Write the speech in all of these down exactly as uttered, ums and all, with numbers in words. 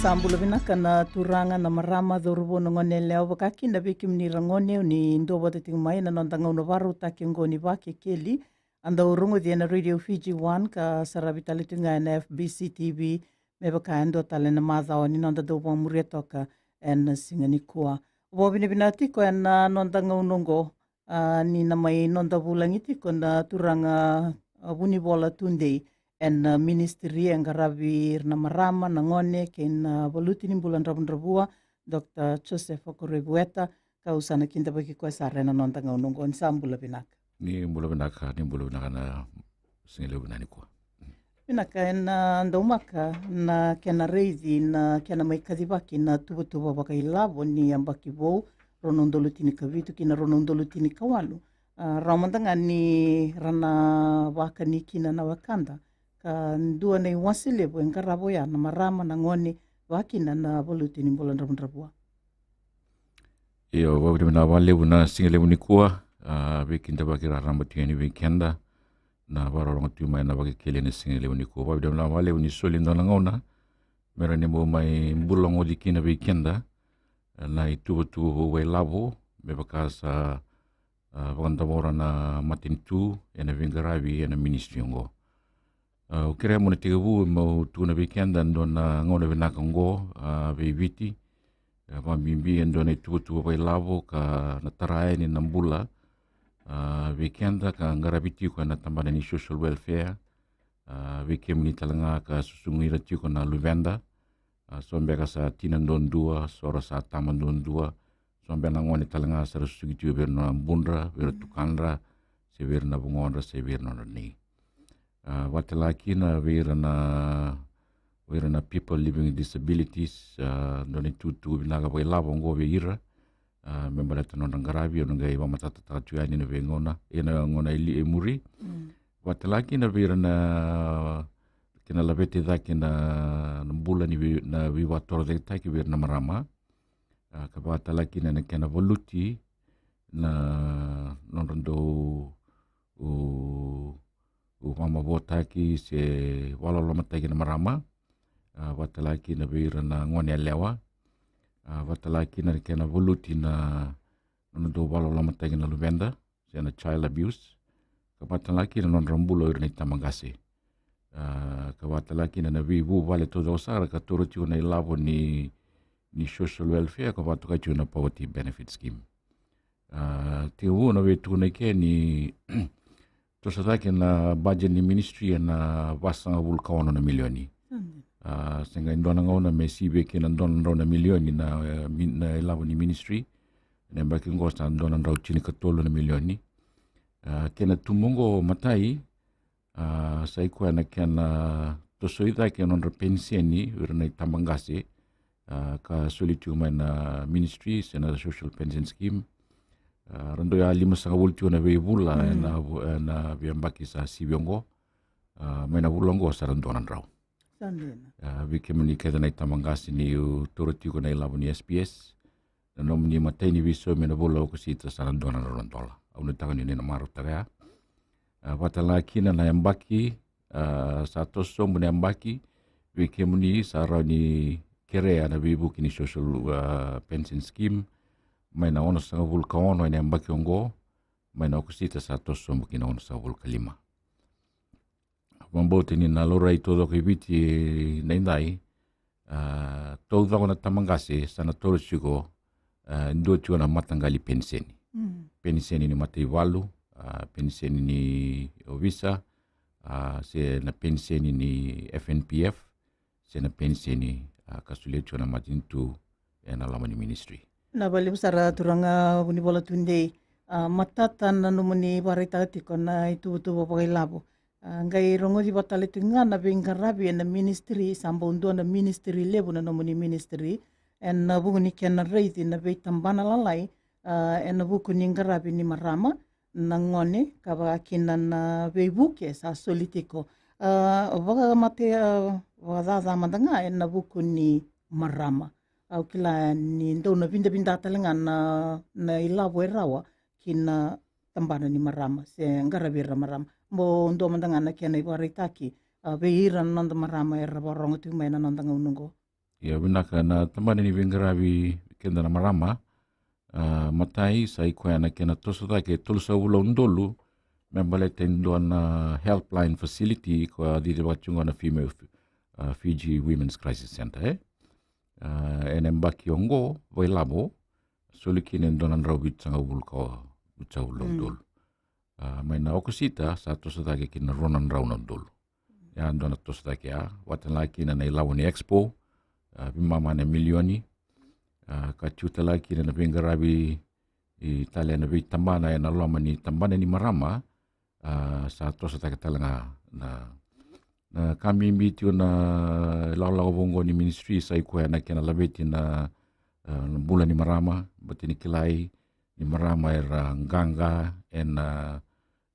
A bula vinaka na turaga, na marama, cauravou, na gone yalewa, vaka kina vei kemuni ra gone o ni dua vata tiko mai na noda gauna vakarautaki oqo ni Vakekeli. A dau rogoci ena Radio Fiji One ka saravi tale tu ga ena F B C T V me vaka e dua tale na macawa ni noda dau vakamuria toka ena siga nikua. Vakavinavinaka tiko ena noda gauna oqo, a, ni na mai noda vulagi tiko na turaga, a, Vunivola Tudei ena, a, ministry e qaravi ira na marama, na gone kei na valuti ni bula dravudravua, Doctor Joseph Okoroivueta, kau sa na kidavaki koya sara ena noda gauna oqo. Ni sa bula vinaka. Ni bula vinaka, ni bula vinaka na sigalevu nikua. Vinaka, ena daumaka na kena raici na kena mai kacivaki na tuvatuva vakailavo ni yabaki vou, rua na udolu tinikavitu ki na rua na udolu tinikawalu. A, rawa mada ga ni ra na vakani kina na wekada ka dua na iwase levu e qarava oya na marama, na gone, vaka kina na valuti ni bula dravudravua. Io, vakavinavinaka vakalevu na sigalevu nikua, a, veikidavaki raraba tu yani vei keda na vakarorogo tu mai na Vakekeli ena sigalevu nikua. Vakavinavinaka vakalevu ni soli e dua na gauna me rawa ni bau mai bulagoci kina vei keda, e, na ituvatuva vou vakailavo me vaka sa, a, vakadavora na matanitu ena veiqaravi ena ministry oqo. A, au kerea meu na tekivu meu tukuna vei keda e dua na gauna vinaka oqo, a, vei Viti, e, vakabibi e dua na ituvatuva vakailavo ka na tara yani na bula, a, vei keda ka qaravi tiko ena tabana ni social welfare, a, vei kemuni tale ga ka susugi ira tiko na luveda, a, so beka sa tina duadua, so ra sa tama duadua, so beka na gone tale ga sa ra susugi tiko vei ira na budra, vei ira tukadra, se vei ira na vugodra, se vei ira na nodra nei. A, vakatale ga kina vei ira na, vei ira na people living with disabilities, a, dua na itukutuku vinaka vakailavo oqo vei ira, a, me baleta na nodra qaravi, au na qai vakamatatataka tu yani ena veigauna, ena gauna e li-, e muri. Mm. Vakatale ga kina vei ira na kena laveti cake na, na bula ni vei-, na veivakatorocaketaki vei ira na marama. A, ka vakatale ga kina na kena valuti na nodra dau, u, u vakamavoataki se vakalolomataki na marama. A, vakatale ga kina vei ira na gone yalewa. A, vakatale ga kina na kena valuti na nodra dau vakalolomataki na luveda se na child abuse, ka vakatale ga kina na nodra bula o ira na itabaqase. A, ka vakatale ga kina na veivuvale taucoko sara ka taura tiko na ilavo ni, ni social welfare, ka vakatokai tiko na poverty benefit scheme. A, tekivu na veitukuna i ke ni toso cake na budget ni ministry ena vasagavulu ka ono na milioni. Mm. A, se qai dua na gauna me sivia kina dua na drau na milioni na, e, mi-, na ilavo ni ministry. Na yabaki oqo sa dua na drau tinikatolu na milioni. A, kena tubu oqo matai, a, sa i koya na kena tosoi cake na nodra peniseni o ira na itabaqase, a, ka soli tiko mai na ministry se na social pension scheme. A, ra dau ya limasagavulu tiko na veivula, mm, ena vu-, ena veiyabaki sa sivi oqo. A, mai na vula oqo sa ra dua na drau. Sa dina. A, vei kemuni kece na itabaqase niu taura tiko na ilavo ni S P S, na nomuni imatai ni veisaumi ena vula o Okosita sa na dua na drau na dola. Au nuitaka ni na marautaka ya. A, vakatale ga kina na yabaki, a, sa toso sobu na yabaki, vei kemuni sa rawa ni kerea na veivuke ni social, a, pension scheme, mai na onosagavulu ka ono ena yabaki oqo, mai na Okosita sa toso sobu ki na onosagavulu ka lima. Vakabauta ni na laurai taucoko e Viti edaidai, a, taucoko na tabaqase sa na taura tiko, a, dua tiko na mataqali peniseni. Mm. Peniseni ni mataivalu, a, peniseni ni ovisa, a, se na peniseni ni F N P F, se na peniseni, a, ka solia tiko na matanitu ena loma ni ministry. Na vakalevu sara turaga Vunivola Tudei, a, matata na nomuni vakaraitaka tiko na ituvatuva vakailavo. A, qai rogoci vata tale tiko ga na veiqaravi ena ministry, sa bau dua na ministry levu na nomuni ministry, ena vuku ni kena raici na veitabana lalai, a, ena vuku ni qaravi ni marama, na gone, ka vaka kina na veivuke sa soli tiko. A, vakamatei, a, vakacaca mada ga ena vuku ni marama. Au kila ni dau na vidavida tale ga na, na ilavo e rawa ki na tabana ni marama se qaravi ira na marama. Mo dua mada ga na kena ivakaraitaki, a, vei ira na noda marama era vakarorogo tiko mai na noda gauna oqo. Ia vinaka na tabana ni veiqaravi keda na marama. A, matai sa i koya na kena toso cake e tolusagavulu na udolu me baleta e dua na helpline facility ko a cicivaka tiko na Female, a, Fiji Women's Crisis Center, e. A, ena yabaki oqo, vakailavo, soli kina e dua na drau vitusagavulu ka vitusagavulu na udolu. A, mai na Okosita sa toso cake kina rua na drau na udolu. Ya dua na toso cake ya, vata la kina na ilavo ni Expo, a, veimama na milioni, a, ka tiko tale kina na veiqaravi i tale na veitabana ena loma ni tabana ni marama, a, sa toso cake tale ga na, na ka bibi tiko na lakolako vou oqo ni ministry sa i koya na kena laveti na, a, na bula ni marama, baleta ni kilai ni marama era qaqa ena,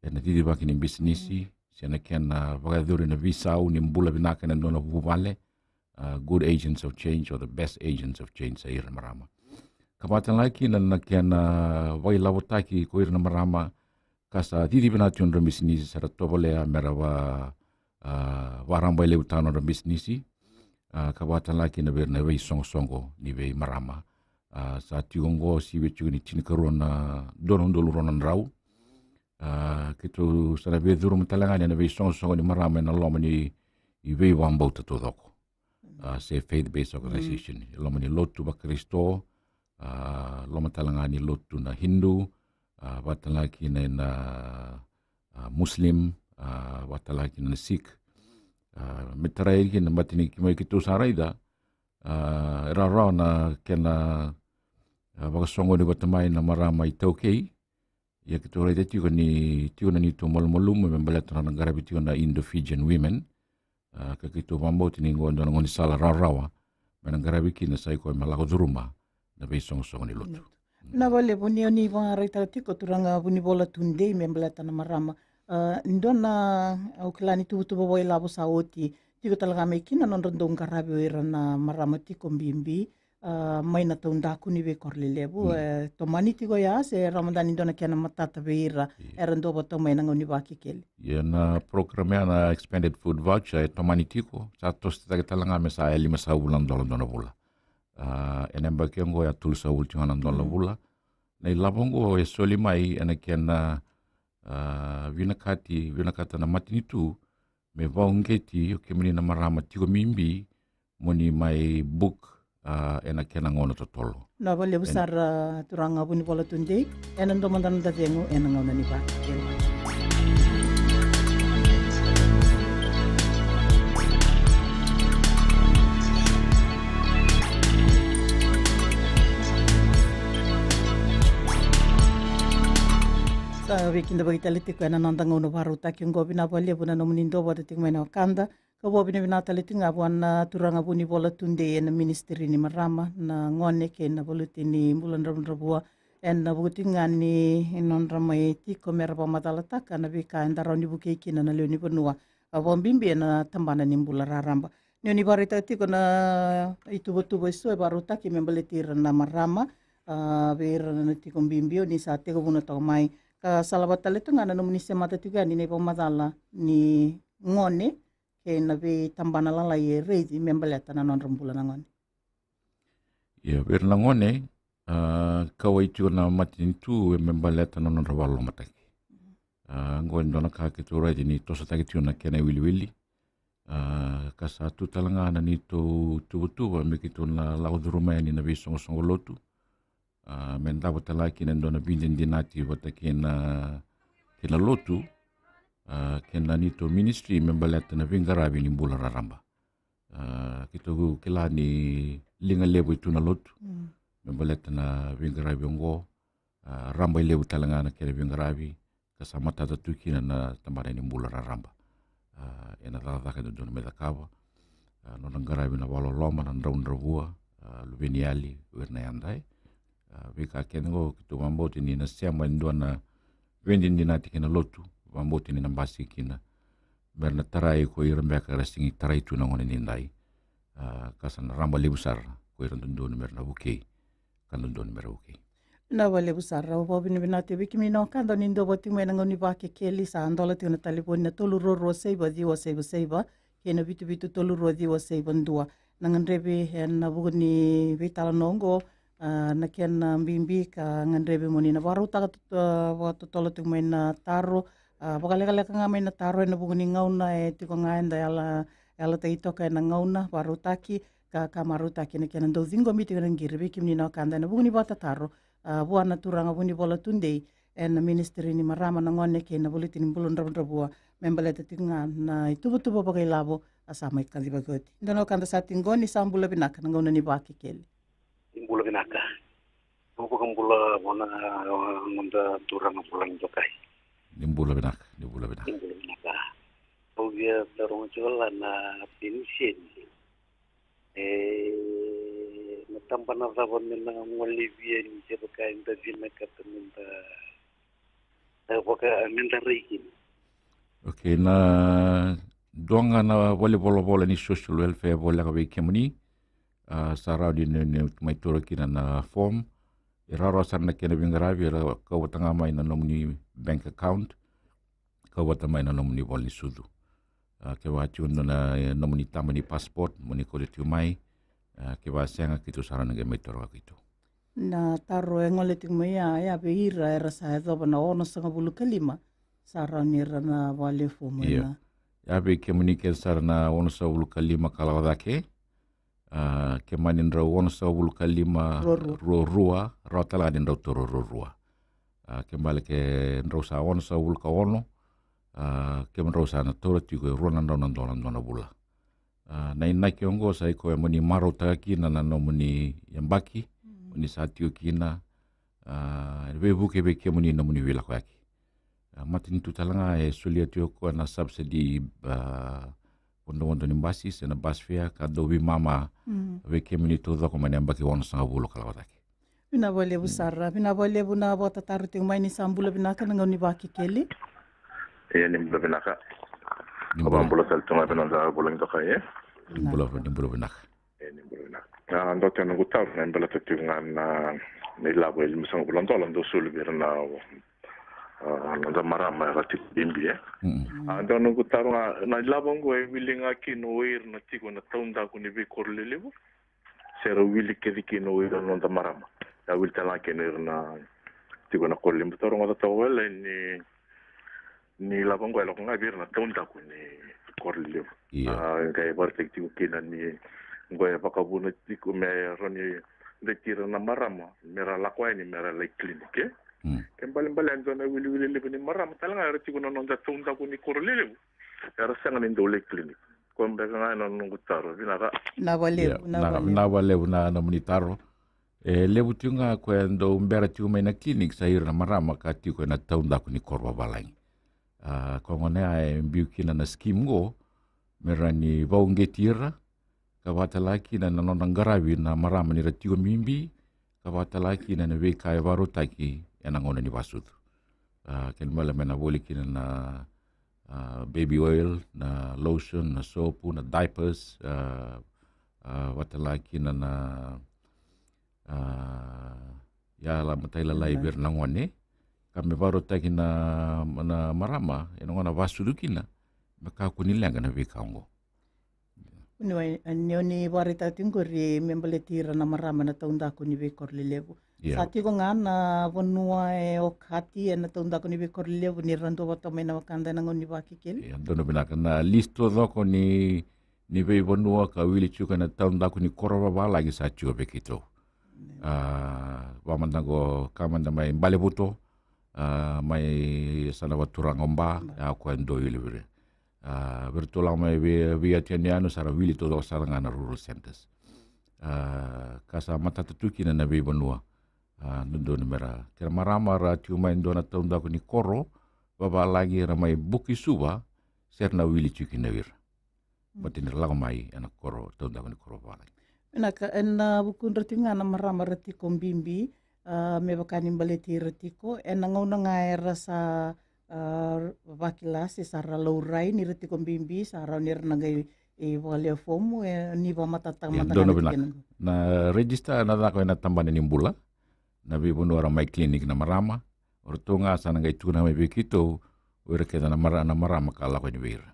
ena cicivaki ni bisinisi, se na kena vakayacori na veisau ni bula vinaka ena dua na vuvale, a, good agents of change or the best agents of change sa ira na marama. Ka vata la kina na kena vakailavotaki ko ira na marama ka sa cici vinaka tiko na nodra bisinisi, sa ra tovolea me ra va, a, vakarabailevu tale na nodra bisinisi, a, ka vata la kina vei ira na veisoqosoqo ni veimarama. A, sa tiko oqo sivia tiko ni tinikarua na dua na udolu rua na drau. A, keitou sa na veicuruma tale ga ni na veisoqosoqo ni marama ena loma ni veivakabauta taucoko. A, se faith-based organization. E loma ni lotu vaKarisito, a, loma tale ga ni lotu na Hindu, a, vata la kina na, a, Muslim, a, vata la kina na Sikh. A, me tarai kina, baleta ni kemuni keitou sa raica, a, e rawarawa na kena, a, vakasoqoni vata mai na marama iTaukei. Ia keitou raica tiko ni tiko na neitou malumalumu me baleta na nona qaravi tiko na Indo-Fijian Women. A, ka keitou vakabauta ni oqo e dua na gaunisala rawarawa me na qaravi kina, sa i koya me lako curuma na veisoqosoqo ni lotu. Vinaka vakalevu ni o ni vakaraitaka tiko, turaga Vunivola Tudei, me baleta na marama. A, dua na, au kila ni tuvatuva vakailavo sa oti, tiko tale ga mai kina na nodra dau qaravi o ira na marama tiko bibi, a, mai na taudaku ni veikoro lelevu, e tomani tiko ya, se rawa mada ni dua na kena matata vei ira era duavata mai na gauna ni Vakekeli? Ia na program ya na expanded food voucher e tomani tiko, sa toso cake tale ga me sa e lima sagavulu na dola dua na vula. A, ena yabaki oqo ya tolusagavulu tiko ga na dola na vula. Na ilavo oqo e soli mai ena kena, a, vinakati, vinakata na matanitu me vakauqeti o kemuni na marama tiko bibi mo ni mai book, a, ena kena gauna totolo. Vinaka vakalevu sara, turaga Vunivola Tudei, ena dua mada na noda cegu ena gauna ni Vakekeli. Sa veikidavaki tale tiko ena noda gauna vakarautaki oqo. Vinaka vakalevu na nomuni duavata tiko mai na wekada. Ka vakavinavinaka tale tiko ga vua na turaga Vunivola Tudei ena ministry ni marama, na gone kei na valuti ni bula dravudravua, ena vuku tiko ga ni nodra mai tiko me ra vakamacalataka na veika eda rawa ni vukei kina na lewe ni vanua, a, vakabibi ena tabana ni bula raraba. Ni o ni vakaraitaka tiko na ituvatuva eso e vakarautaki me baleti ira na marama, a, vei ira na tiko bibi o ni sa tekivuna toka mai, ka sa lava tale tu ga na nomuni semata tiko yani na ivakamacala ni gone kei na veitabana lalai e raici me baleta na nodra bula na gone. Ia, vei ira na gone, a, kauwai tiko na matanitu e me baleta na nodra vakalolomataki. A, oqo e dua na ka keitou raica ni tosotaki tiko na kena iwiliwili. A, ka sa tu tale ga na neitou tuvatuva me keitou na lako curuma yani na veisoqosoqo lotu. A, me davo tale ga kina e dua na veidinadinati vata kei na, kei na lotu, a, kei na neitou ministry me baleta na veiqaravi ni bula raraba. A, keitou kila ni liga levu e tu na lotu me baleta na veiqaravi oqo. A, raba e levu tale ga na kena veiqaravi, ka sa matata tu kina na tabana ni bula raraba. A, ena cakacaka e dodonu me cakava, a, nona qaravi na vakaloloma, na dravudravua, a, luveniyali, o ira na yada, e. A, veika kece oqo keitou vakabauta ni na sema e dua na veidinadinati kei na lotu, vakabauta ni na basika kina me ra na tarai ko ira beka era sega ni tarai tu na gauna nidai. A, ka sa na raba levu sara ko ira dodonu me ra na vukei, ka dodonu me ra vukei. Vinaka vakalevu sara. Au vakavinavinaka tiko vei kemuni na wekada ni dau vata tiko mai na gauna ni Vakekeli. Sa dola tiko na talevoni na tolu rua rua saiva ciwa saiva saiva kei na vitu vitu tolu rua ciwa saiva dua. na gadrevi ena vuku ni veitalanoa oqo, a, na kena bibi ka gadrevi mo ni na vakarautaka tut-, a, vakatotolo tiko mai na taro, a, vakalekaleka ga mai na taro ena vuku ni gauna e tiko ga eda yala, yalataki toka ena gauna vakarautaki, ka, ka marautaki na kena dau ciqomi tiko na qiri vei kemuni na wekada ena vuku ni vakatataro, a, vua na turaga vunivola tudei ena Ministry ni Marama, na Gone kei na Voliti ni Bula Dravudravua, me baleta tiko ga na ituvatuva vakailavo a sa mai kacivaki oti. Dua na wekada sa tiko qo, ni sa bula vinaka na gauna ni Vakekeli. Ni bula vinaka. Au vakabula vua na noda turaga vulagi dokai. Ni bula vinaka, ni bula vinaka. Ni bula vinaka. Au via taroga tiko la na peniseni. E, na tabana cava me na gole vei yani kevaka eda vinakata meda, e, vaka, meda rai kina. Okay, na dua ga na valenivolavola ni social welfare voleka vei kemuni, a, sa rawa ni, ni, ni mai taura kina na form. E rawarawa sara na kena veiqaravi, e ra-, kau vata ga mai na nomuni bank account, kau vata mai na nomuni vola ni sucu. A, kevaka tiko dua na, e, nomuni taba ni passport mo ni kauta tiko mai. A, kevaka sega, keitou sa rawa ni qai mai taura keitou. Na taro e gole tiko mai ya, ya vei ira era sa yacova na onosagavulu ka lima, sa rawa ni ra na vakalewe fomu. Io. Ena, ya vei kemuni kece sara na onosagavulu ka lima ka lako cake. A, ke mani drau onosagavulu ka lima, ruarua, ruarua, rawa tale ga ni drau taura ruarua. A, ke bale ke drau sa onosagavulu ka ono, a, ke drau sa na taura tiko e rua na drau na dola dua na vula. A, na inaki oqo sa i koya mo ni marautaka kina na nomuni yabaki, mm, mo ni sa tiko kina, a, veivuke vei kemuni na nomuni veilakoyaki. A, matanitu tale ga e solia tiko koya na subsidy, a, vodovodo ni basi se na bus fare ka dau veimama, mm, vei kemuni taucoko mai na yabaki onosagavulu ka lako cake. Vinaka vakalevu sara, vinaka vakalevu na vakatataro tiko mai, ni sa bula vinaka na gauna ni Vakekeli. Ia, ni bula vinaka. Ni bula. Au vakabula tale tu ga vei noda vulagi dokai, e? Ni bula, ni bula vinaka. E, ni bula vinaka. A, dua tale noqu taro na baleta tiko ga na, na ilavo e limasagavulu na dola dau soli vei ira na, a, noda marama era tiko bibi, e? Mm. A, dua noqu taro ga, na ilavo oqo e wili ga kina o ira na tiko ena taudaku ni veikoro lelevu, se ra wili kece kina o ira na noda marama? E wili tale ga kina o ira na tiko ena koro lelevu? Taro ga, taro ga wale ni, ni ilavo oqo e lako ga vei ira na taudaku ni koro lelevu. Io. A, qai vakaraitaki tiko kina ni oqo e vakavuna tiko me rawa ni dreti ira na marama me ra lako yani me ra lai clinic, e? Mm. Ke balebale e dua na wiliwili levu ni marama tale ga era tiko na noda taudaku ni koro lelevu, era sega ni dau lai clinic. Koya beka ga na noqu taro. Vinaka. Vinaka vakalevu, io, vinaka, vinaka vakalevu na nomuni taro. E levu tiko ga koya e dau bera tiko mai na clinic sa ira na marama ka tiko ena taudaku ni koro vavalagi. A, koya gona ya e biu kina na scheme qo me rawa ni vakauqeti ira, ka vakatale ga kina na nodra qaravi na marama ni ra tiko bibi, ka vakatale ga kina na veika e vakarautaki ena gauna ni vakasucu. A, kena ibalebale me na voli kina na, a, baby oil, na lotion, na sopu, na diapers, a, a, vakatale ga kina na, a, yala matailalai vei ira na gone, ka me vakarautaki na, na marama ena gauna vakasucu kina, me kakua ni leqa na veika oqo. Ni wai, ni o ni vakaraitaka tiko qori me baleti ira na marama na taudaku ni veikoro lelevu. Io. Sa tiko ga na vanua e okati ena taudaku ni veikoro lelevu ni ra dua vata mai na wekada ena gauna ni Vakekeli? Io, donu vinaka. Na list taucoko ni, ni veivanua ka wili tiko ena taudaku ni koro vavalagi sa tiko vei keitou. A, vaka mada qo, ka mada mai Balevuto, a, mai yasana vakaturaga o Ba, Ba, ya koya e dua wili vei ira. A, vei iratou lako mai vei, vei yatu yanuyanu sa ra wili taucoko sara ga na rural centres. A, ka sa matata tu kina na veivanua. A, dodonu me ra, kena marama ra tiko mai dua na taudaku ni koro vavalagi, ra mai Buki, Suva, se ra na wili tiko kina o ira. Mm. Baleta ni ra lako mai ena koro, taudaku ni koro vavalagi. Vinaka, ena vukudra tiko ga na marama ra tiko bibi, a, me vaka ni baleti ira tiko ena gauna ga era sa, a, vakila se sa ra laurai ni ra tiko bibi, sa rawa ni ra na qai, e, vakalewe fomu, e, ni vakamatatataka mada ga na tikina qo. Ia, donu vinaka. Na register na caka ena tabana ni bula, na veivanua ra mai clinic na marama, o ratou ga sa na qai tukuna mai vei keitou o ira kece na mara-, na marama ka lako yani vei ira.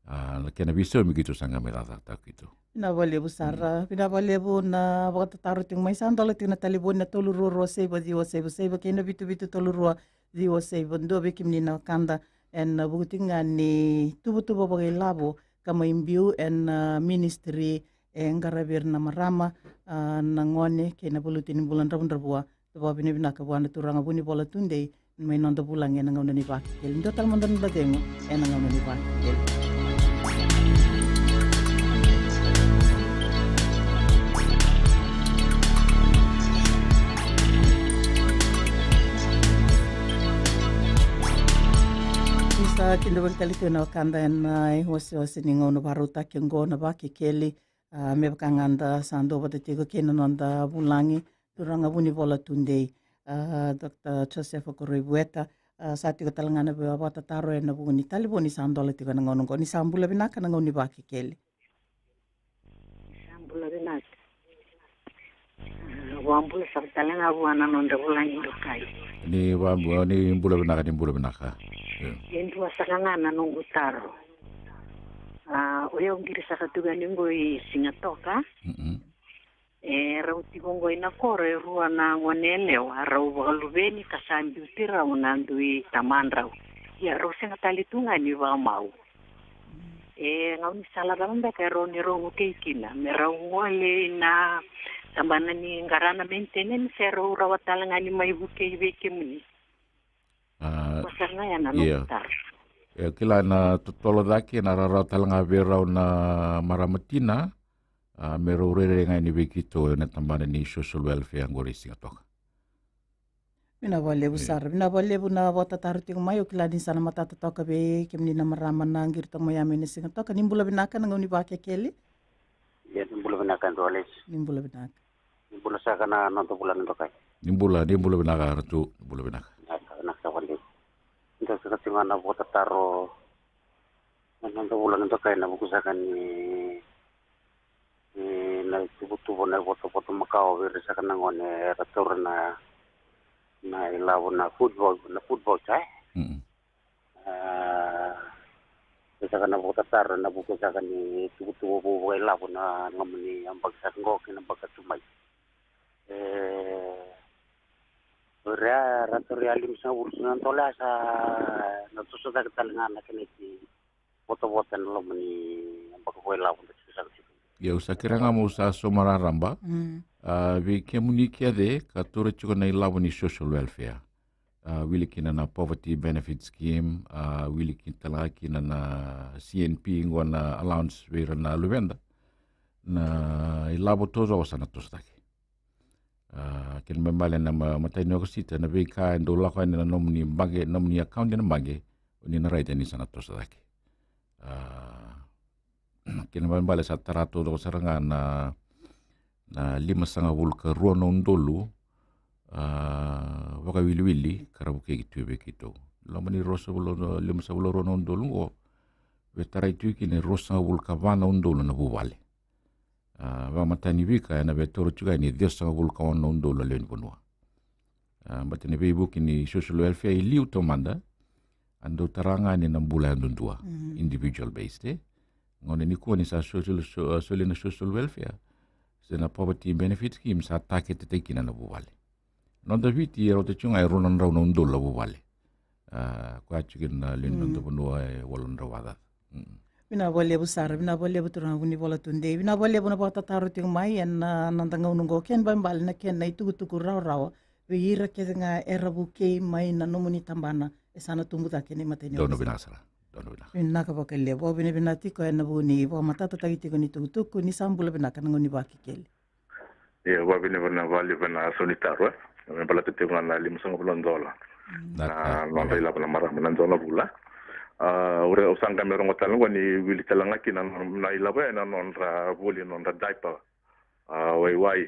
A, na kena veisaumi keitou sa qai mai cakacakataka keitou. Vinaka vakalevu sara, vinaka vakalevu na vakatataro tiko mai. Sa dola tiko na talevoni na tolu rua rua saiva ciwa saiva saiva kei na vitu vitu tolu rua ciwa saiva dua vei kemuni na wekada ena vuku tiko ga ni tuvatuva vakailavo ka mai biu ena, ah, ministry e qaravi ira na marama, ah, na gone kei na valuti ni bula dravudravua. Sa vakavinavinaka vua na turaga Vunivola Tudei mai noda vulagi ena gauna ni Vakekeli. Dua tale mada na noda cegu ena gauna ni Vakekeli. Ni sa kidavaki tale tiko na wekada ena iwasewase ni gauna vakarautaki oqo na Vakekeli. Ah, me vaka ga da sa duavata tiko kei na noda vulagi, turaga Vunivola Tudei, ah, Doctor Josefa Koroi Vueta. Ah, sa tiko tale ga na vakatataro ena vuku ni talevoni sa dola tiko ena gauna oqo. Ni sa bula vinaka na gauna ni Vakekeli. Ni sa bula vinaka. Ah, vakabula sara tale ga vua na noda vulagi dokai. Ni vakabula, ni bula vinaka, ni bula vinaka. Io. E dua sara ga na noqu taro. Ah, o yau qiri sara tu ga ni qo i Sigatoka. Mm-mm. E rau tiko qo ina koro e rua na gone yalewa, rau vakaluveni ka sa biuti rau na dui tamadrau. Ia rau sega tale tu ga ni vakamau. E gaunisala cava beka e rau ni rau vukei kina me rau gole ina tabana ni qara na maintenance, e rau rawa tale ga ni mai vukei vei kemuni? Ah, ko sara ga ya na noqu taro. E kila na totolo cake na rawarawa tale ga vei rau na marama tina, ah, me rau rairai ga yani vei keitou ena tabana ni social welfare qori Sigatoka. Vinaka vakalevu sara, vinaka vakalevu na vakatataro tiko mai. Au kila ni sa na matata toka vei kemuni na marama na qiri toka mai ya mai na Sigatoka. Ni bula vinaka na gauna ni Vakekeli. Ia ni bula vinaka Dualesi. Ni bula vinaka. Ni bula saka na noda vulagi dokai. Ni bula, ni bula vinaka Ratu, ni bula vinaka. Vinaka, vinaka saka vakalevu. Dua saka tiko ga na vakatataro na noda vulagi dokai ena vuku saka ni, ni na ituvatuva na ivotavota makawa vei ira saka na gone era taura na, na ilavo na food vou-, na food voucher, e? Mm-mm. Ah, e saka na vakatataro ena vuku saka ni tuvatuva vou vakailavo na loma ni yabaki saka qo kei na yabaki tu mai. E, o ira ya ra taura ya limasagavulu na dola ya sa na toso cake tale ga na kena ivotavota ena loma ni yabaki vakailavo da tiko saka tiko. Ia au sa kere ga mo sa sauma raraba. Mm. Ah, vei kemuni kece ka taura tiko na ilavo ni social welfare. Ah, wili kina na poverty benefit scheme, ah, wili kina tale ga kina na C N P, qo na allowance vei ira na luveda. Na ilavo taucoko sa na toso cake. Ah, kena ibalebale na ma-, matai ni Okosita na veika e dau lako yani na nomuni baqe, nomuni account ena baqe, o ni na raica ni sa na toso cake. Ah, kena ibalebale sa tara taucoko sara ga na, na limasagavulu ka rua na udolu, ah, vakawiliwili ka ra vukei tu vei keitou. Loma ni ruasagavulu, limasagavulu ka rua na udolu qo, veitarai tu kina e ruasagavulu ka va na udolu na vuvale. Ah, vakamatani veika ena veitaura tiko yani e ciwasagavulu ka ono na udolu na lewe ni vanua. Ah, baleta na veivuke ni social welfare e liu taumada, a dau tara ga yani na bula yadudua, mm, individual based, e. Gauna nikua ni sa social, so-, ah, soli na social welfare se na poverty benefit scheme, sa targetataki kina na vuvale. Noda Viti e rauta tiko ga e rua na drau na udolu na vuvale. Ah, koya tiko kina na lewe ni noda vanua e walu na drau vakacaca. Mm. Vinaka vakalevu sara, vinaka vakalevu turaga Vunivola Tudei. Vinaka vakalevu na vakatataro tiko mai ena, ah, noda gauna oqo. Kena ibalebale na kena itukutuku rawarawa vei ira kece ga era vukei mai na nomuni tabana e sa na tubu cake ena imatai ni Okosita. Donu vinaka sara. Donu vinaka. Vinaka vakalevu. Au vinavinaka tiko ena vuku ni vakamatatataki tiko ni tukutuku. Ni sa bula vinaka na gauna ni Vakekeli. Ia, vakavinavinaka vakalevu ena sau ni taro, e. Me baleta tiko ga na limasagavulu na dola. Mm. Na, na nodra ilavo na marama na dua na vula. Ah, au sa qai mai rogo tale ga ni wili tale ga kina na, na ilavo ena nodra voli, nodra diaper. Ah, waiwai.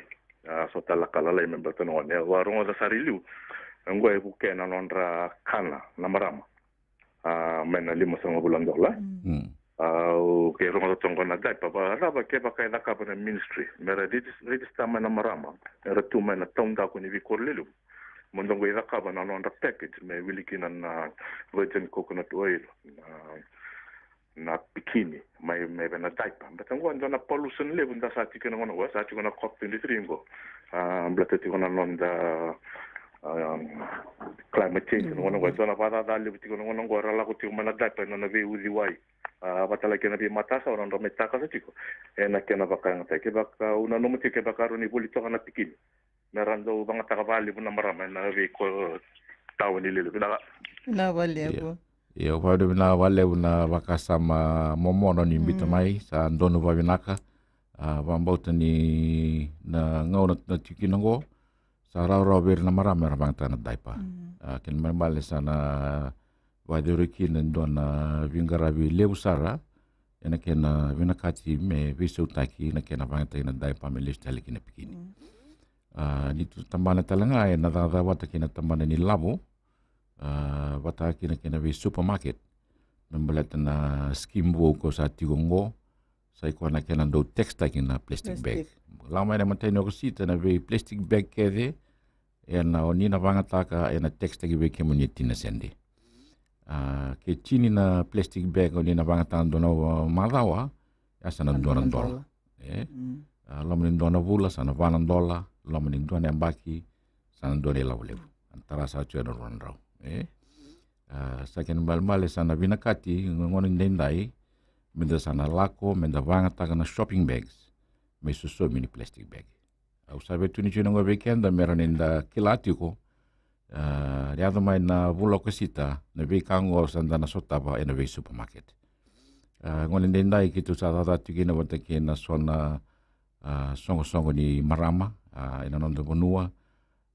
Ah, so tale ka lalai me baleta na gone. Au a rogoca sara i liu. Oqo e vukea na nodra kana na marama. Ah, mai na limasagavulu na dola. Mm. Mm. Ah, au kei rogoca toka qo na diaper, vakarau kevaka e cakava na ministry me ra regis-, register mai na marama era tu mai na taudaku ni veikoro lelevu. Mo dou qai cakava na nodra package me wili kina na virgin coconut oil, na, na pikini mai, mai vei na diaper. Baleta qo e dua na pollution levu da sa tiko kina gona qo, sa tiko na COP twenty-three qo. A, baleta tiko na noda, a, climate change na gona qo. E dua na vakacaca levu tiko na gona qo, era lako tiko mai na diaper, na, na veiuciwai. A, vata kei na veimatasawa, na nodra mai takasa tiko. Ena kena vakayagataki, kevaka au nanuma tiko, kevaka rawa ni voli toka na pikini. Me ra dau vagataka vakalevu na marama ena veikau tawa ni lele. Vinaka. Vinaka vakalevu. Ia, au vakavinavinaka vakalevu na vakasama momona ni biuta mai, sa donu vakavinaka. A, vakabauta ni na gauna na tiko kina qo, sa rawarawa vei ira na marama era vagataka na diaper. A, kena ibalebale sa na vakayacori kina e dua na veiqaravi levu sara, ena kena vinakati me veisautaki na kena vagataki na diaper me lesu tale ki na pikini. A, ni tu tabana tale ga ena cakacaka vata kei na tabana ni lavo, a, vata kei na kena vei supermarket. Me baleta na scheme vou ko sa tiko qo, sa i koya na kena dau tax taki na plastic bag. Plastic. Lako mai na imatai ni Okosita, na vei plastic bag kece, ena o ni na vagataka, ena tax taki vei kemuni e tini na sede. A, ke tini na plastic bag o ni na vagataka dua na macawa, ya sa na dua na dola. E? A, loma ni dua na vula, sa na va na dola, loma ni dua na yabaki, sa na dua na ilavo levu. A, tara sa tiko ena rua na drau. E? A, sa kena ibalebale sa na vinakati, gona edaidai, me da sa na lako, me da vagataka na shopping bags, me sosomi ni plastic bag. Au sa via tukuna tiko qo vei keda, me rawa ni da kila tiko, a, ni yaco mai na vula Okosita, na veika qo sa da na sotava ena vei supermarket. A, gona edaidai keitou sa cakacaka tiko kina vata kei na so na, a, soqosoqo ni marama, a, ena noda vanua,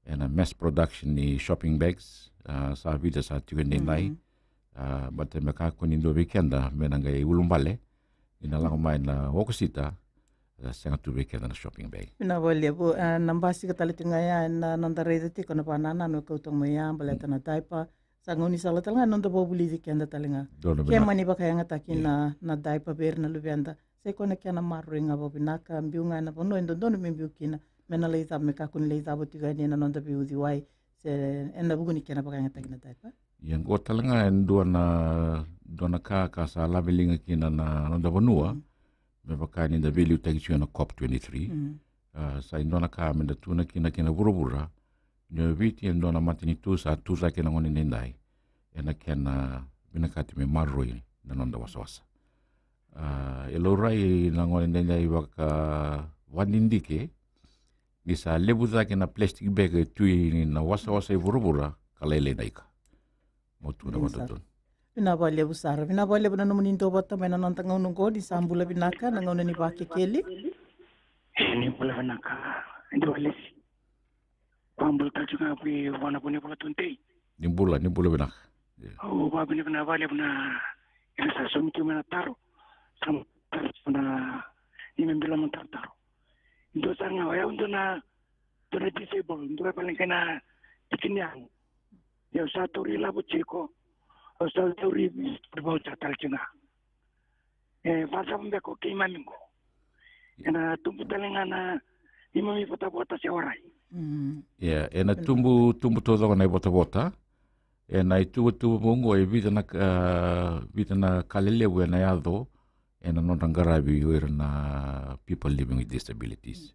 ena mass production ni shopping bags, a, sa vica sa tiko edaidai. A, baleta me kakua ni dua vei keda me na qai ulubale, ni na lako mai na Okosita, a, sega tu vei keda na shopping bag. Vinaka vakalevu, a, na basika tale tiko ga ya, na noda raica tiko na vakanananu e kauta mai ya, baleta na diaper, sa gaunisala tale ga na noda vakavulici keda tale ga. Donu vinaka. Ke mani vakayagataki na, na diaper vei ira na luveda. Sa i koya na kena maroroi ga vakavinaka, biu ga ena vanua e dodonu me biu kina, me na lai cava, me kakua ni lai cava tiko yani ena noda veiuciwai, se ena vuku ni kena vakayagataki na diaper. Ia qo tale ga e dua na, dua na ka ka sa laveliga kina na noda vanua, me vaka ni da veiliutaki tiko ena COP twenty-three. A, sa i dua na ka me da tukuna kina ki na vuravura, ni o Viti e dua na matanitu sa tu cake na gone daidai ena kena vinakati me maroroi na noda wasawasa. A, e laurai na gone daidai vakavadidike ni sa levu cake na plastic bag e tu ina wasawasa i vuravura ka lailai na ika. Mo tu na vakadodonu. Vinaka vakalevu sara. Vinaka vakalevu na nomuni dua vata mai na noda gauna oqo, ni sa bula vinaka na gauna ni Vakekeli. E, ni bula vinaka. Ni bula vinaka. Vakabula tale tiko ga vei vua na vunivula tudei. Ni bula, ni bula vinaka. Au vakavinavinaka vakalevu na ira sa saumi tiko mai na taro. Sa taro na ni me bila mo tarotaro. Dua sara ga o yau dua na, dua na disabled, dua vale ga na tikini yago. Ia au sa tauri lavo tiko, au sa tauri voucher tale tiko ga. E, vakacava beka o keimami qo? Ena tubu tale ga na neimami votavota se warai? Ia, ena tubu, tubu taucoko na ivotavota. Ena ituvatuva vou qo e vica na ka, vica na ka lelevu ena yaco ena nodra qaravi o ira na people living with disabilities.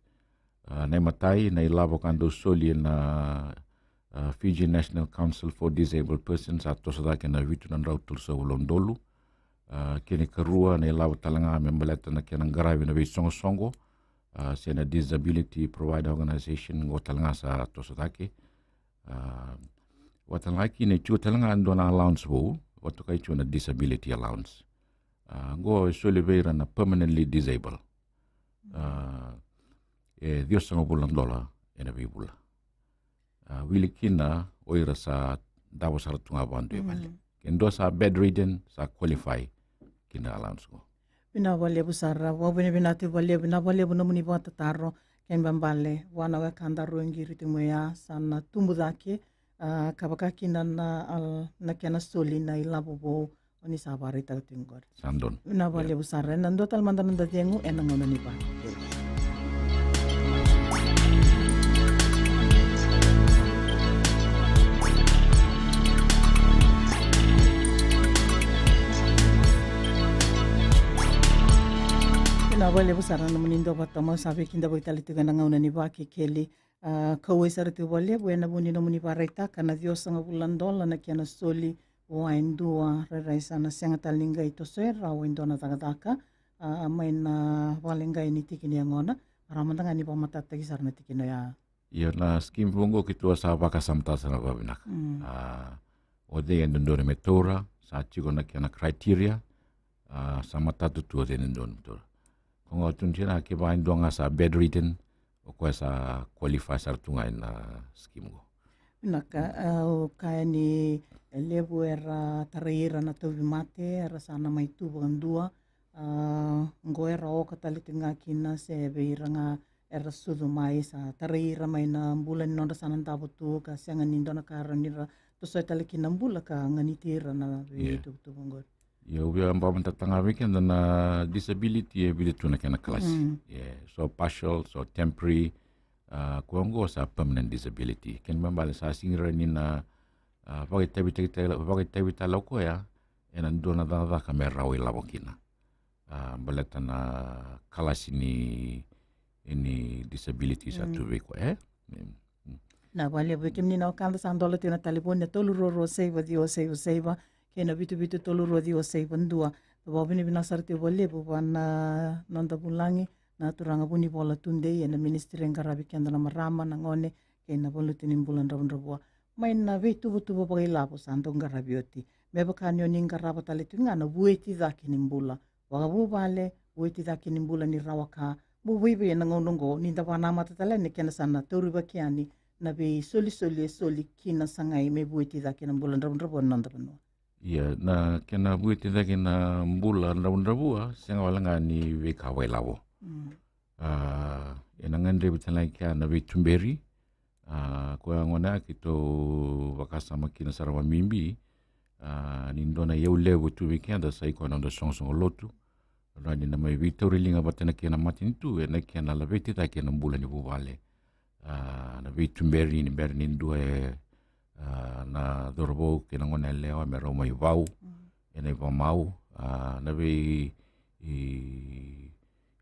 A, na imatai, na ilavo ka dau soli ena, a, Fiji National Council for Disabled Persons, a toso cake ena vitu na drau tolusagavulu na udolu. A, kena ikarua, na ilavo tale ga me baleta na kena qaravi na veisoqosoqo, a, se na Disability Provider Organisation, qo tale ga sa toso cake. A, vata tale ga kina e tiko tale ga dua na allowance vou, vakatokai tiko na disability allowance. A, qo e soli vei ira na permanently disabled. A, e ciwasagavulu na dola ena veivula. A, wili kina o ira sa davo sara tu ga vakadua e vale. Ke dua sa bedridden, sa qualify ki na allowance qo. Vinaka vakalevu sara, vakavinavinaka tiko vakalevu, vinaka vakalevu nomuni vakatataro, kena ibalebale vua na wekada rua e qiri tiko mai ya, sa na tubu cake, a, ka vaka kina na, a, na kena soli na ilavo vou, o ni sa vakaraitaka tiko qori. Sa donu. Vinaka vakalevu sara, ena dua tale mada na noda cegu ena gauna ni Vakekeli. Vakalevu sara na nomuni dua vata, au sa veikidavaki tale tiko ena gauna ni Vakekeli. A, kauwai sara tiko vakalevu ena vuku ni nomuni vakaraitaka na ciwasagavulu na dola na kena soli vua e dua, rairai sa na sega tale ni qai tosoya rawa e dua na cakacaka, a, mai na vale qai ni tiki ni yagona. Rawa mada ga ni vakamatatataki sara na tikina oya. Ia na scheme vou oqo keitou a sa vakasamataka sara vakavinaka. Mm. A, o cei e dodonu me taura, sa tiko na kena criteria, a, sa matata tu o cei e dodonu me taura. Koya gona tu ni sa na kevaka e dua ga sa bedridden, o koya sa qualify sara tu ga ena scheme oqo. Vinaka, a, o kaya ni e levu era tarai ira na tauvimate, era sa na mai tu vakadua, a, oqo era oka tale tiko ga kina se vei ira ga era sucu mai, sa tarai ira mai na bula ni nodra sa na davo tu ka sega ni dua na ka rawa ni ra tosoya tale kina bula ka ganiti ira na veituvatuva oqori. Ia, au via vakamatatataka ga vei keda na disability e vica tu na kena kalasi. Mm. Ia, so partial, so temporary, a, koya oqo sa permanent disability. Kena ibalebale sa sega ni rawa ni na, a, vakaitavitaki tale, vakaitavi tale o koya ena dua na cakacaka me rawa ilavo kina. A, baleta na kalasi ni, ni disability sa tu vei koya, e? Mm. Na vakalevu vei kemuni na wekada, sa dola tiko na talevoni na tolu rua rua saiva ciwa saiva saiva kei na vitu vitu tolu rua ciwa saiva dua. Vakavinavinaka sara tiko vakalevu vua na noda vulagi, na turaga Vunivola Tudei, ena ministry e qaravi keda na marama, na gone kei na valuti ni bula dravudravua. Mai na veituvatuva vakailavo sa dau qaravi oti. Me vaka ni o ni qarava tale tiko ga na vueti cake ni bula vakavuvale, vueti cake ni bula ni rawa ka, bau vakaevei ena gauna oqo ni da vakanamata tale yani na kena sa na taurivaki yani na veisolisoli e soli ki na sagai me vueti cake na bula dravudravua ni noda vanua? Ia, na kena vueti cake na bula dravudravua, sega wale ga ni veika vakailavo. Mm. A, ena gadrevi tale ga kina na veituberi, a, koya gona keitou vakasama kina sara vakabibi, a, ni dua na iyau levu tu vei keda sa i koya na noda soqosoqo lotu. Rawa ni na mai veitauriliga vata na kena matanitu ena kena laveti cake na bula ni vuvale. A, na veituberi ni bera ni dua e, a, na cauravou kei na gone yalewa me rau mai vau, mm, ena ivakamau, a, na vei, i,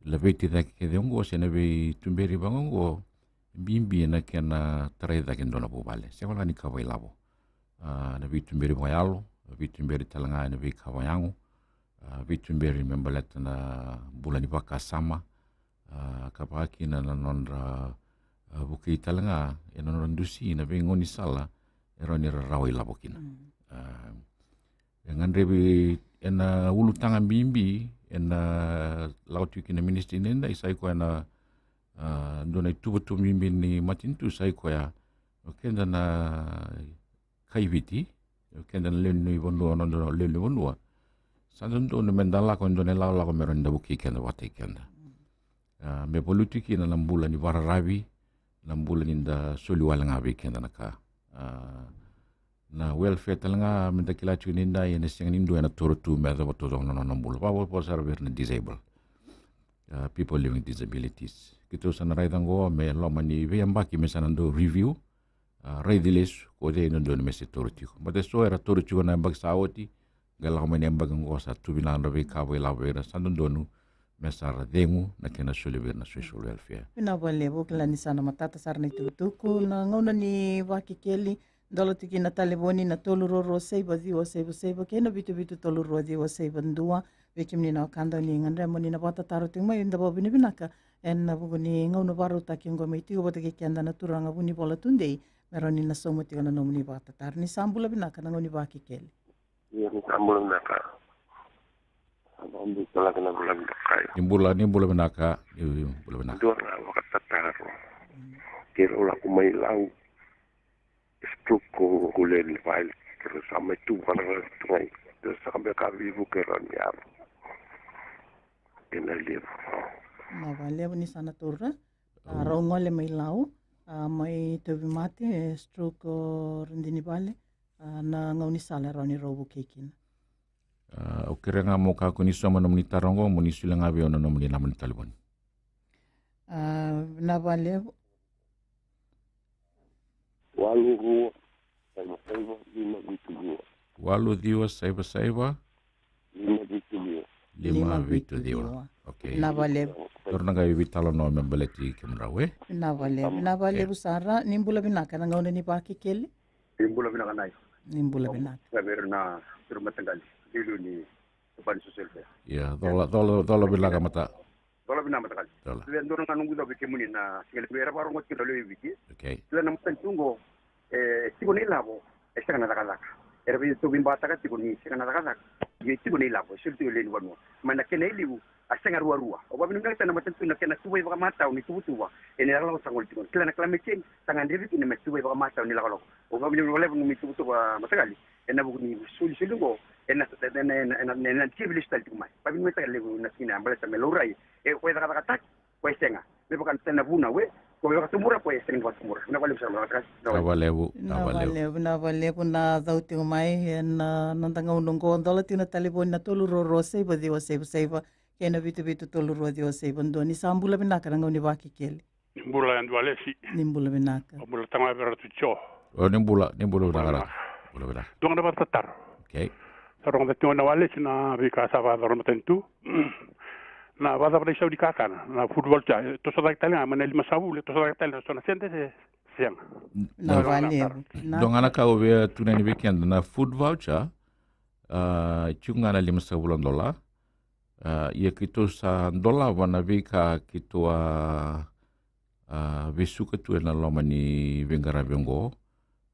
laveti cake kece oqo se na veituberi vaka oqo, bibi ena kena tarai cake e dua na vuvale. Sega wale ga ni ka vakailavo. A, na veituberi vakayalo, na veituberi tale ga ena veika vakayago, a, veituberi me baleta na bula ni vakasama, a, ka vaka kina na nodra, a, vukei tale ga ena nodra dusi na veigaunisala e rawa ni ra rawa ilavo kina. Mm. A, e gadrevi ena ulutaga bibi ena lako tiko kina na ministry nidai, sa i koya na, a, dua na ituvatuva bibi ni matanitu, sa i koya o keda na kai Viti, o keda na lewe ni vanua, noda lewe ni vanua, sa dodonu me da lako e dua na ilakolako me rawa ni da vukei keda vakataki keda. A, me valuti kina na bula ni vakararavi, na bula ni da soli wale ga vei keda na ka. A, na welfare tale ga me da kila tiko nidai ena sega ni dua ena toro tu me yacova taucoko na nona bula. Vakavo sara vei ira na disabled, a, people living with disabilities. Keitou sa na raica oqo me loma ni veiyabaki me sa na dau review, a, raici lesu ko cei e dodonu me se toro tiko. Baleta eso era toro tiko na yabaki sa oti, qai lako mai na yabaki oqo sa tu vinaka na veika vakailavo vei ira, sa dodonu me sa ra cegu na kena soli vei ira na social welfare. Vinaka vakalevu, kila ni sa na matata sara na itukutuku. Na gauna ni Vakekeli, dola tiko kina na talevoni na tolu rua rua saiva ciwa saiva saiva kei na vitu vitu tolu rua ciwa saiva dua. Vei kemuni na wekada ni gadreva mo ni na vakatataro tiko mai, da vakavinavinaka ena vuku ni gauna vakarautaki oqo mai tiko vata kei keda na turaga Vunivola Tudei, me rawa ni na sauma tiko na nomuni vakatataro. Ni sa bula vinaka na gauna ni Vakekeli. Ia, ni sa bula vinaka. Sa bula vinaka na bula vinaka. Ni bula, ni bula vinaka, ni bula vinaka. Dua na vakatataro. Keirau lako mai Lau, stroke ko guleni vale, keirau sa mai tu vakarau tu mai. Keirau sa beka vivu keirau ni aro. Ena levu. Na vakalevu ni sa na taura. A, rau gole mai Lau, a, mai tauvimate, e, stroke o radini vale, a, na gaunisala e rawa ni rau vukei kina. A, au kerea ga mo kakua ni sauma na nomuni taro oqo, mo ni solia ga vei au na nomuni naba ni talevoni. A, na vakalevu. Walu rua saiva saiva lima vitu ciwa. Walu ciwa saiva saiva lima vitu ciwa. Lima vitu ciwa. Okay. Vinaka vakalevu. Toro na qai veitalanoa me baleti kemudrau, e? Vinaka vakalevu, vinaka vakalevu sara. Ni bula vinaka ena gauna ni Vakekeli. Ni bula vinaka Nai. Ni bula vinaka. Ka vei ira na, ira mataqali. Liuliu ni Vani Social Welfare. Ia, cola, cola, cola vinaka mata. Cola vinaka mataqali. Cola. Ia, dua na ga noqu icau vei kemuni na siga levu era vakarogo tiko na lewe i Viti. Okay. Ia na matanitu oqo, e, tiko na ilavo, e sega na cakacaka. Era vei tou veibataka tiko ni sega na cakacaka. Ia tiko na ilavo, e soli tiko e lewe ni vanua. Mai na kena iliu, a sega ruarua. Au vakavinavinakataka na matanitu na kena tuvai vakamatau ni tuvatuva. Ena ilakolako sa gole tiko. Kila na climate change, sa gadrevi kina me tuvai vakamatau ni lakolako. Au vakavinavinaka vakalevu na nomu ituvatuva mataqali. Ena vuku ni solisoli oqo, ena, ena, ena, ena, ena, ena tiki vei lesu tale tiko mai. Vakavinavinakataka levu na tikina baleta me laurai. E, koya e cakacakataki, koya e sega. Me vaka na vunau e, koya e vakatubura, koya e sega ni vakatubura. Vinaka vakalevu sara, vinaka vakalevu. Vinaka vakalevu, vinaka vakalevu na cau tiko mai, ena, a, noda gauna oqo, dola tiko na talevoni na tolu rua rua saiva ciwa saiva saiva, kei na vitu vitu tolu rua ciwa saiva dua. Ni sa bula vinaka na gauna ni Vakekeli. Ni bula yadua Lesi. Ni bula vinaka. O bula tama vei Ratu Jo. O ni bula, ni bula vinaka. Bula vinaka. Bula vinaka. Dua ga na vakatataro. Okay. Sa rogoca tiko na Walesi na veika sa vakayacora na matanitu. Na vakacava na isau ni kakana, na food voucher, e toso cake tale ga mai na limasagavulu, e toso cake tale na so na sede se sega. Na, na valevu. Dua ga na ka au via tukuna yani vei keda na food voucher, a, tiko ga na limasagavulu na dola. A, ia keitou sa dolava na veika keitou a, a, vesuka tu ena loma ni veiqaravi oqo.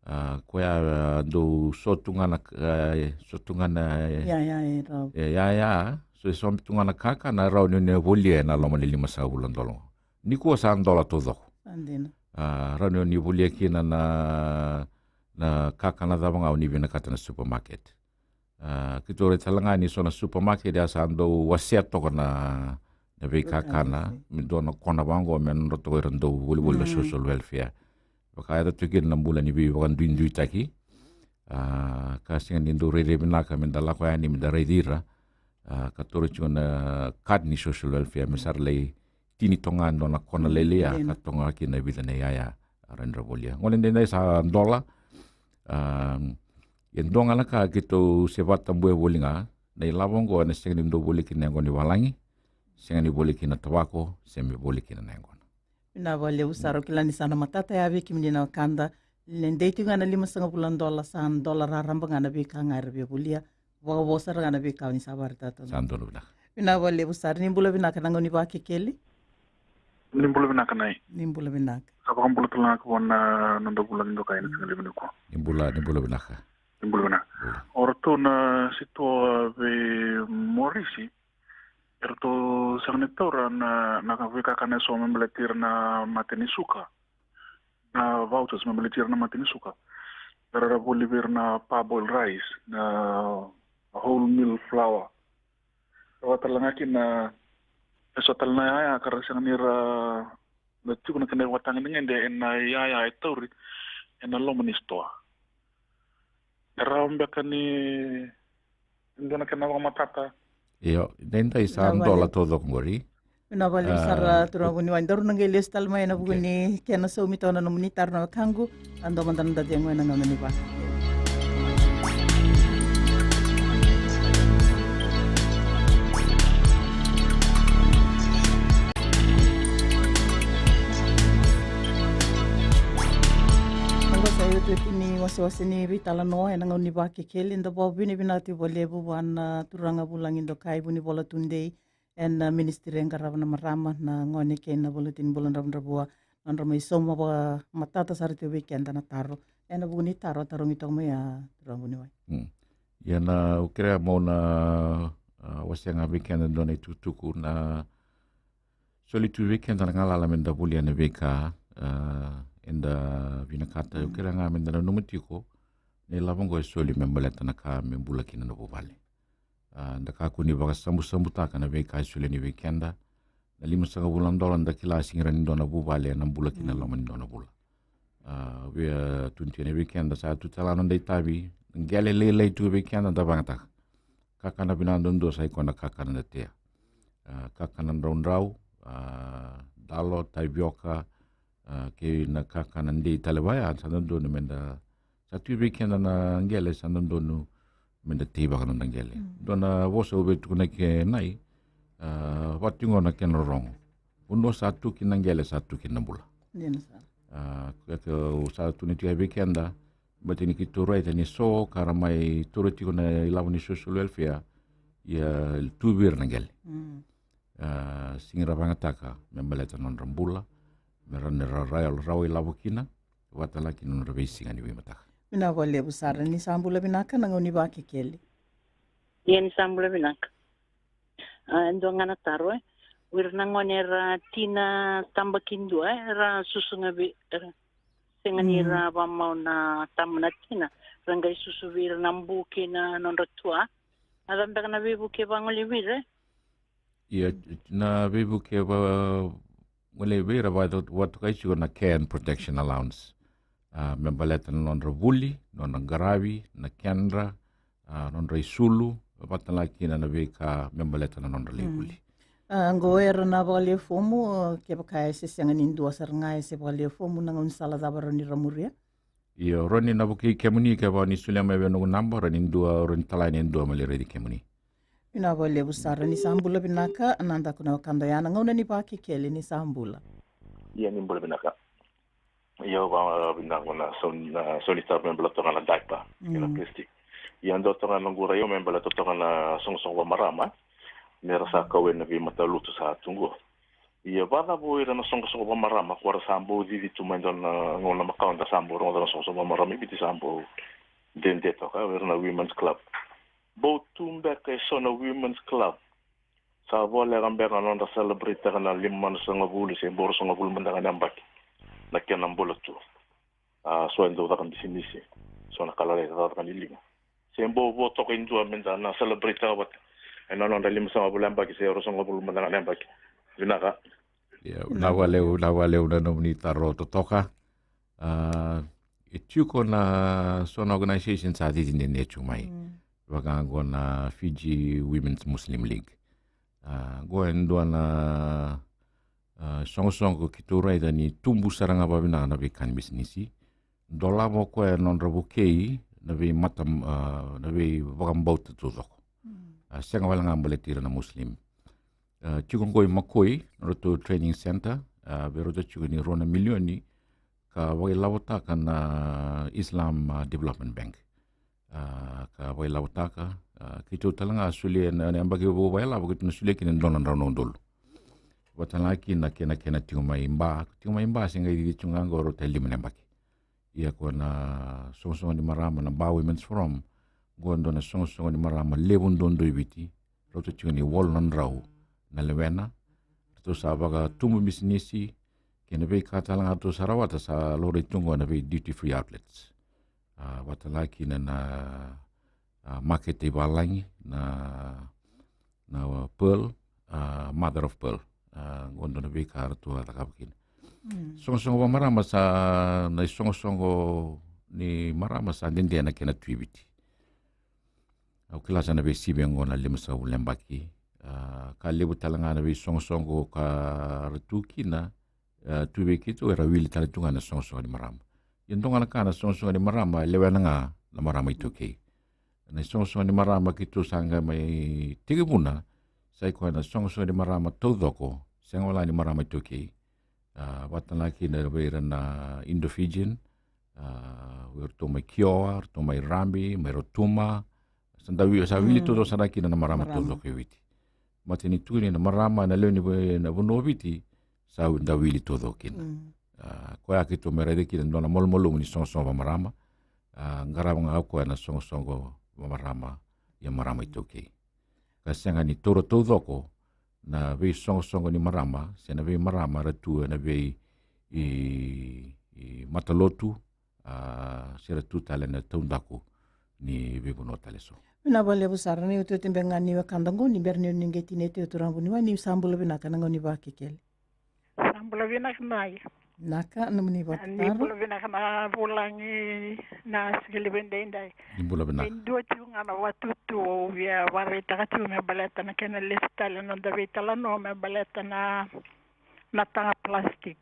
A, koya, a, dou so tu ga na, a, so tu ga na, ya, ya, e rau. E, ya, ya, so, so tu ga na kakana e rawa ni o ni volia ena loma ni limasagavulu na dola oqo. Nikua sa dola taucoko. Sa dina. A, rawa ni o ni volia kina na, na kakana cava ga o ni vinakata na supermarket. A, keitou rai tale ga ni so na supermarket a sa dau wasea toka na, na veikakana, me dua na kona vaqo me nodra toka ira dau volivoli na social welfare. Vakayaco tu kina na bula ni veivakaduiduitaki. A, ka sega ni dau rairai vinaka me da lako yani me da raici ira. A, ka toro tiko na card ni social welfare me sa ra lai tini toka ga dua na kona lailai ya, ka toka ga kina e vica na iyaya a rawa ni ra volia. Gone daidai sa dola, a, e dua ga na ka keitou se vakatabuya voli ga, na ilavo oqo ena sega ni dau volia kina na yaqona ni valagi, sega ni volia kina na tavako, sega ni volia kina na yaqona. Vinaka vakalevu sara, au kila ni sa na matata ya vei kemuni na wekada. Ni dei tiko ga na limasagavulu na dola, sa dola raraba ga na veika ga era via volia. Vakavo sara ga na veika ni sa vakaraitaka. Sa donu vinaka. Vinaka vakalevu sara, ni bula vinaka na gauna ni Vakekeli. Ni bula vinaka Nai. Ni bula vinaka. Sa vakabula tale ga vua na noda vulagi dokai ena siga levu nikua. Ni bula, ni bula vinaka. Ni bula vinaka. Bula. O ratou na sitoa vei Morisi, eratou sega ni taura na, na veikakana eso me baleti ira na mate ni suka. Na vouchers me baleti ira na mate ni suka. Era voli vei ira na parboiled rice, na wholemeal flour. Rawa tale ga kina eso tale na iyaya ka ra sega ni ra na tiko na kena ivakatagedegede ena iyaya e tauri ena loma ni sitoa. E rawa beka ni dua na kena vakamatata. Io, daidai sa dola taucoko qori. Vinaka vakalevu sara turaga vuniwai, daru na qai lesu tale mai ena vuku ni kena saumi toka na nomuni taro na wekaqu. A dua mada na da cegu ena gauna ni Vaka. Oqo sa iotioti ni wasewase ni veitalanoa ena gauna ni Vakekeli, da vakavinavinaka tiko vakalevu vua na turaga vulagi dokai Vunivola Tudei, ena ministry e qarava na marama, na gone kei na vakaluti ni bula dravudravua, nodra mai sauma vakamatata sara tiko vei keda na taro. Ena vuku ni taro a tarogi toka mai a turaga vuniwai. Mm. Ia na, au kerea meu na, a, wasea ga vei keda dua na itukutuku na soli tu vei keda na galala me da volia na veika, a, eda vinakata. Au kerea ga me da nanuma tiko na ilavo oqo e soli me baleta na ka me bula kina na vuvale. A, da kakua ni vakasabusabutaka na veika e solia ni vei keda. Na limasagavulu na dola da kila sega ni rawa ni dua na vuvale ena bula kina loma ni dua na vula. A, via tukuna tiko yani vei keda sa tu tale ga noda itavi, na qele lailai tu vei keda da vakayagataka. Kakana vinaka duadua sa ikoya na kakana da tea. A, kakana draudrau, a, dalo, tavioka, a, kei na kakana dei tale vaya, sa dodonu me da Sa tu vei keda na qele, sa dodonu me da teivaka na noda qele. Mm. Dua na vosa au via tukuna ke Nai, A, vata tiko qo na kena rorogo. Vanua sa tu kina na qele, sa tu kina na bula. Dina sara. A, ke, ke, au sa tukuna tiko vei keda, baleta ni keitou raica ni so ka ra mai taura tiko na ilavo ni social welfare, ia tu vei ira na qele. Mm. A, sega ni ra vakayagataka me baleta na nodra bula, me ra, me ra, ra, rawa ilavo kina, vata la kina na nodra veisiga ni veimataka. Vinaka vakalevu sara, ni sa bula vinaka, na gauna ni Vakekeli. Ia, ni sa bula vinaka. A, e dua ga na taro, e. O ira na gone era tina tabaki dua, e, era susu ga vei, era sega ni, mm, ra vakamau na tama na tina, ra qai susu vei ira na bu kei na nodra tua. A cava beka na veivuke vagolei vei ira, e? Ia, na veivuke va, vagolei vei ira, va, vatokai tiko na care and protection allowance. A, me baleta na nodra vuli, nodra qaravi, na kedra, a, nodra isulu, vata la kina na veika me baleta na nodra, mm, lai vuli. A, qo era na vakalia fomu, a, kevaka e se sega ni dua sara ga e se vakalia fomu, na gaunisala cava rawa ni ra muria? Io, rawa ni na vukei kemuni kevaka ni solia mai vei au noqu naba, rawa ni dua, rawa ni talai ni dua me lai raici kemuni. Vinaka vakalevu sara, ni sa bula vinaka, na daku na wekada ya, na gauna ni Vakekeli, ni sa bula. Ia, ni bula vinaka. Io, vakavinaka na sau, na sau ni taro me baleta toka na diaper, mm, kei na plastic. Ia, dua toka na noqu rai au me baleta toka na soqosoqo vamarama, me ra sa kau ena veimatalotu sa tu qo. Ia, vakacava o ira na soqosoqo vamarama, ko ra sa bau cici tu mai dua na gauna makawa da sa bau rogoca na soqosoqo vamarama i Viti sa bau dede toka, o ira na women's club. Bau tu beka eso na women's club sa voleka beka na nodra celebrate-taka na limasagavulu se bau ruasagavulu mada ga na yabaki na kena bula tu. A, so e dau caka bisinisi, so na kalailai cakacaka ni liga. Se bau vo toka e dua meda na celebrate-taka vata ena nodra limasagavulu yabaki se ruasagavulu mada ga na yabaki. Vinaka. Ia, vinaka vakalevu, vinaka vakalevu na nomuni taro totoka. A, e tiko na so na organization sa cici dede tiko mai. Mm. Vaka qo na Fiji Women's Muslim League. A, qo e dua na, a, soqosoqo keitou raica ni tubu sara ga vakavinaka na veika ni bisinisi. Dolava o koya na nodra vukei na veimata, a, na veivakabauta taucoko. Mm. A, sega wale ga baleti ira na Muslim. A, tiko qo i Makoi, na nodratou training center, a, vei rauta tiko ni rua na milioni, ka vakailavotaka na Islam, a, Development Bank. A, ka vakailavotaka, a, keitou tale ga solia na, na yabaki vou vakailavo keitou na solia kina e dua na drau na udolu. Vata la kina kena, kena tiko mai Ba, tiko mai Ba se qai cici tiko ga qo rauta e lima na yabaki. Ia ko na soqosoqo ni marama na Ba Women's Forum, qo e dua na soqosoqo ni marama levu duadua i Viti, rauta tiko ni walu na drau na lewena, ratou sa vakatubu bisinisi, kei na veika tale ga ratou sa rawata sa laurai tu qo na vei duty free outlets. A, vata la kina na, a, makete i valagi, na, na Pearl, a, Mother of Pearl. A, qo dua na veika ratou a cakava kina. Mm. Soqosoqo vamarama sa, na isoqosoqo ni marama sa dede na kena tu i Viti. Au kila sa na veisivi qo na limasagavulu na yabaki. A, ka levu tale ga na veisoqosoqo ka ra tu kina, a, tu vei keitou era wili tale tu ga na soqosoqo ni marama. Ia dua ga na ka na soqosoqo ni marama, e lewena ga na marama iTaukei. Na isoqosoqo ni marama keitou sa qai mai tekivuna, sa i koya na soqosoqo ni marama taucoko, sega wale ga ni marama iTaukei. A, vata la kina vei ira na Indo-Fijian, a, vei iratou mai Kioa, iratou mai Rabi, mai Rotuma, sa da wi-, sa wili, mm, taucoko sara kina na marama, marama taucoko e Viti. Baleta ni tukuni na marama ena lewe ni va-, na vanua o Viti, sa da wili taucoko kina. Mm. A, koya keitou mai raica kina e dua na malumalumu ni soqosoqo vamarama, a, qarava ga o koya na soqosoqo vamarama, ia marama iTaukei. Ka sega ni taura taucoko na veisoqosoqo ni marama, se na veimarama era tu ena vei, i, i matalotu, a, se ra tu tale ena taudaku ni veivanua tale eso. Vinaka vakalevu sara, ni otioti beka ga ni wekada qo, ni bera ni o ni qai tinia tu, turaga vuniwai, ni sa bula vinaka, na gauna ni Vakekeli. Sa bula vinaka mai. Vinaka, nomuni vakataro. Ni bula vinaka na vulagi na sigalevu edaidai. Ni bula vinaka. E dua tiko ga na vakatutu au via vakaraitaka tiko me baleta na kena lesu tale na noda veitalanoa me baleta na, na taga plastic.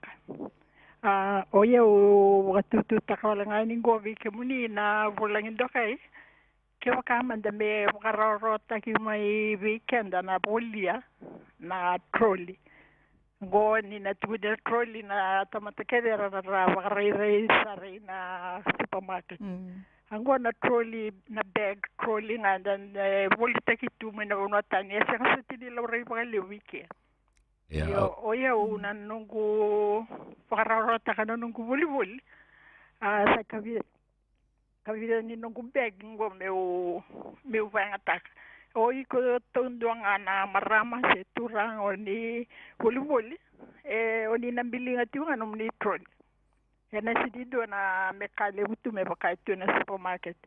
A, o yau vakatututaka wale ga yani qo vei kemuni na vulagi dokai. kevaka mada me vakarawarawataki mai vei keda na volia na troli. Qo ni na tukuni na troli na tamata kece era ra vakarairai sara i na supermarket. Qo na troli, na bag troli ga da volitaki tu mai na vanua tani, e sega soti ni laurai vakalevu i ke. Io, o yau na noqu vakarawarawataka na noqu volivoli. A sa kavi kavica ni noqu bag qo meu meu vayagataka. O iko taudua ga na marama se turaga o ni volivoli, e o ni na biliga tiko ga nomuni troli. E na sidi dua na meka levu tu me vaka e tu na supermarket.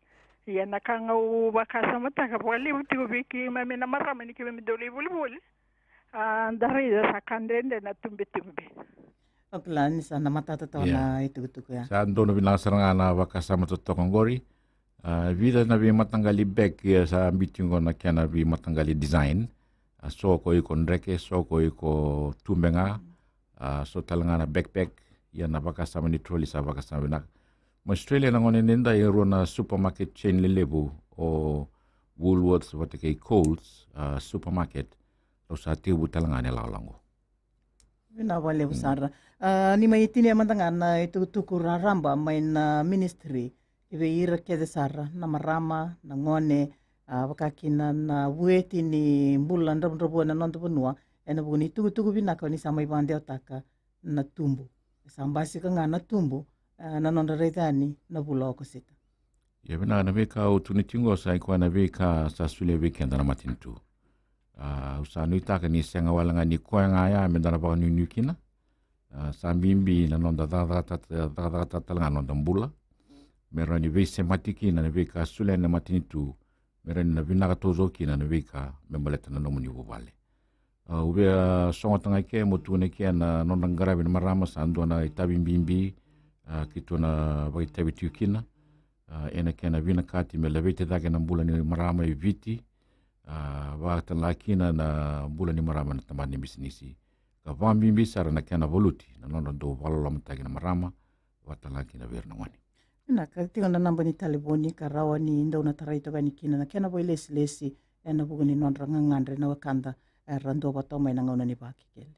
Ia na ka ga au vakasamataka vakalevu tiko vei keimami na marama ni keimami dau lai volivoli, a da raica sa ka dredre na tubetube. O kila ni sa na matata toka na itukutuku ya. Sa donu vinaka sara ga na vakasama totoka oqori. A vica na veimataqali bag ia sa biuti qo na kena veimataqali design. A so ko iko dreke, so ko iko tube ga. A so tale ga na backpack. Ia na vakasama ni troli sa vakasama vinaka. Mai Australia na gone nida e rua na supermarket chain lelevu, o Woolworths vata kei Coles, a supermarket. Rau sa tekivu tale ga na ilawalawa qo. Vinaka vakalevu sara. A ni mai tinia mada ga na itukutuku raraba mai na ministry ki vei ira kece sara na marama, na gone, a vaka kina na vueti ni bula dravudravua na noda vanua, e na vuku ni tukutuku vinaka o ni sa mai vakadewataka na tubu. E sa basika ga na tubu, a na nodra raica yani na vula o Okosita. Ia vinaka, na veika au tukuna tiko qo sa i koya na veika sa solia vei keda na matanitu. A au sa nuitaka ni sega wale ga ni koya ga ya me da na vakanuinui kina. A sa bibi na noda cakacakataka tale ga na noda bula me rawa ni veisemati kina na veika solia na matanitu, me rawa ni na vinaka taucoko kina na veika me baleta na nomuni vuvale. A, au via sogota ga i ke, mo tukuna i ke na nodra qaravi na marama sa dua na itavi bibi, a, keitou na vakaitavi tiko kina, a, e na kena vinakati me laveti cake na bula ni marama e Viti, a, vakatale ga kina na bula ni marama na tabana ni bisinisi. Ka vakabibi sara na kena valuti na nodra dau vakalolomataki na marama, vakatale ga kina vei ira na gone. Vinaka, tiko na naba ni talevoni ka rawa ni dou na tarai toka yani kina na kena vakailesilesi e na vuku ni nodra gagadre na wekada era dau vata mai na gauna ni Vakekeli.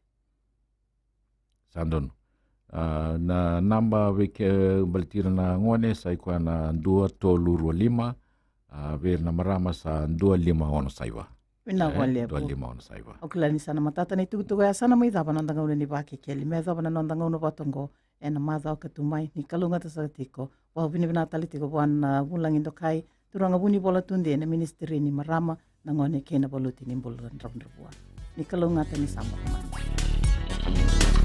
Sa donu. A, na naba vei ke baleti ira na gone sa i koya na dua tolu rua lima, a, vei ira na marama sa dua lima ono saiva. Vinaka vakalevu. Dua lima ono saiva. Au kila ni sa na matata na itukutuku ya, sa na mai cava na noda gauna ni Vakekeli me yacova na noda gauna vata oqo e na macawa ka tu mai. Ni kalougata sara tiko, vakavinavinaka tale tiko vua na vulagi dokai, turaga Vunivola Tudei na ministry ni marama, na gone kei na valuti ni bula dravudravua. Ni kalougata, ni sa bula mada.